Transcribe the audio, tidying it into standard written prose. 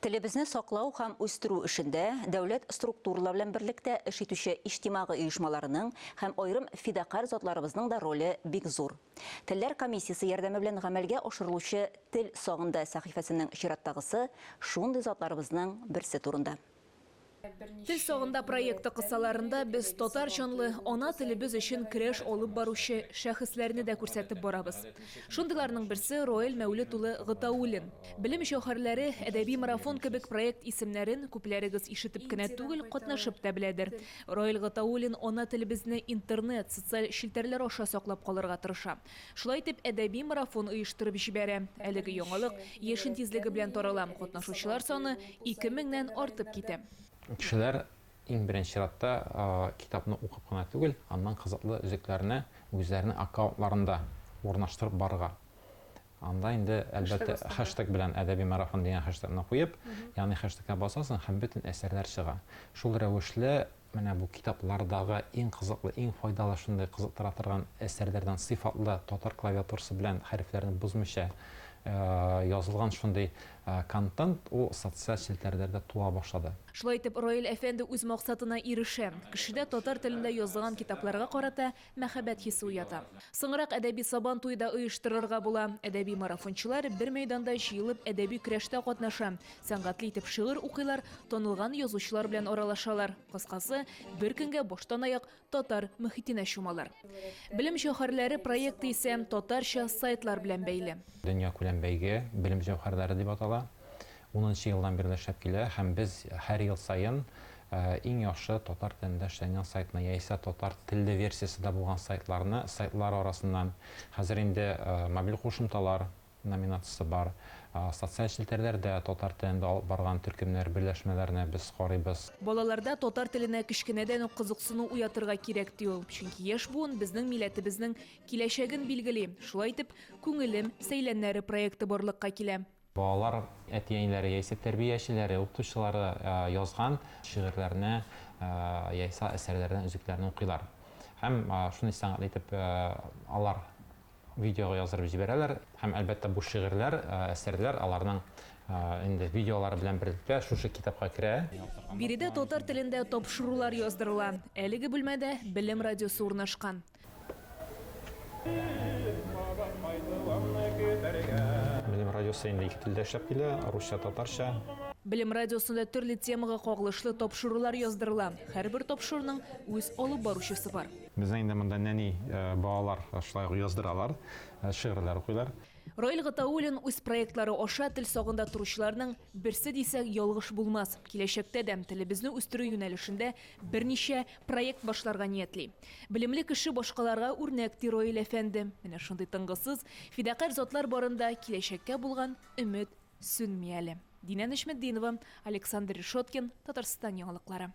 Телебезне саклау һәм үстерү эшендә дәүләт структуралары белән берлектә эш итүче иҗтимагый оешмаларының һәм аерым фидакарь затларыбызның да роле бик зур. Телләр комиссиясе ярдәме белән гамәлгә ашырылучы Тел сагында сәхифәсенең чираттагысы шундый затларыбызның берсе турында. Тел сагында проекты кысаларында без татар җанлы, ана телебез өчен көрәш алып баручы шәхесләрне дә күрсәтеп барабыз. Шундыйларның берсе Роэль Мәүлет улы Гатауллин. Белем җәүһәрләре, Әдәби марафон кебек проект исемнәрен күпләрегез ишетеп кенә түгел, катнашып та беләдер. Роэль Гатауллин ана телебезне интернет, социаль челтәрләр аша саклап калырга тырыша. Шулай итеп, әдәби марафон оештырып җибәрә. Әлеге яңалык яшен тизлеге белән тарала, катнашучылар саны 2000 нән артып китә. Кешеләр иң беренче чиратта китапны укып кына түгел, аннан кызыклы өзекләрне үзләренең аккаунтларында урнаштырып барырга. Анда инде, әлбәттә, хэштег белән әдәби марафон дигән хэштегны куеп, ягъни хэштегка басасың һәм бөтен әсәрләр чыга. Шул рәвешле Менә бу китаплардагы иң кызыклы, иң файдалы шундый кызыктыра торган әсәрләрдән сыйфатлы татар клавиатурасы белән хәрефләрне бозмыйча язылган шундый контент ул социаль челтәрләрдә туа башлады. Шулай итеп, Раил әфәнде үз максатына ирешә, кешедә татар телендә язылган китапларга карата мәхәббәт хисе уята. Соңрак әдәби Сабан туе да оештырырга була. Әдәби марафончылар бер мәйданда җыелып әдәби көрәштә катнаша, сәнгатьле итеп шигырь укыйлар, танылган язучылар белән аралашалар. Кыскасы, бер көнгә баштан-аяк татар мохитенә чумалар. Белем җәүһәрләре проекты исә татарча сайтлар белән бәйле. Дөньякүләм бәйге Белем җәүһәрләре дип атала. Унынчы елдан бирле эшләп килә һәм без һәр ел саен иң яхшы татар телендә эшләнгән сайтны яисә татар телле версиясе дә булган сайтларны, сайтлар арасыннан, хәзер инде мобиль кушымталар номинациясе бар, социаль челтәрләрдә татар телендә алып барган төркемнәр, берләшмәләрне без карыйбыз. Балаларда татар теленә кечкенәдән үк кызыксыну уятырга кирәк, ди ул. Чөнки яшь буын безнең милләтебезнең киләчәген билгели. Шулай итеп, Күңелем сәйләннәре проекты барлыкка килә. Балалар әти-әниләре яисә тәрбиячеләре, укытучылары язган шигырьләрне яисә әсәрләрдән өзекләрне укыйлар. Һәм шундый сәнгатьле итеп алар видеога яздырып җибәрәләр. Һәм, әлбәттә, бу шигырьләр, әсәрләр аларның инде видеолары белән берлектә шушы китапка керә. Биредә татар телендә тапшырулар яздырыла. Әлеге бүлмәдә Белем радиосы урнашкан. Белем радиосы инде ике телдә эшләп килә, русча, татарча. Белем радиосында төрле темага кагылышлы тапшырулар яздырыла. Һәрбер тапшыруның үз алып баручысы бар. Безнең инде монда нәни балалар шулай ук яздыралар, шигырьләр укыйлар. Раил Гатауллин үз проектлары аша тел сагында торучыларның берсе дисәк, ялгыш булмас. Киләчәктә дә телебезне үстерү юнәлешендә берничә проект башларга ниятли. Белемле кеше башкаларга үрнәк, ди Раил әфәнде. Менә шундый тынгысыз, фидакарь затлар барында киләчәккә булган өмет сүнми әле. Динә Нәҗметдинова, Александр Решеткин, Татарстан яңалыклары.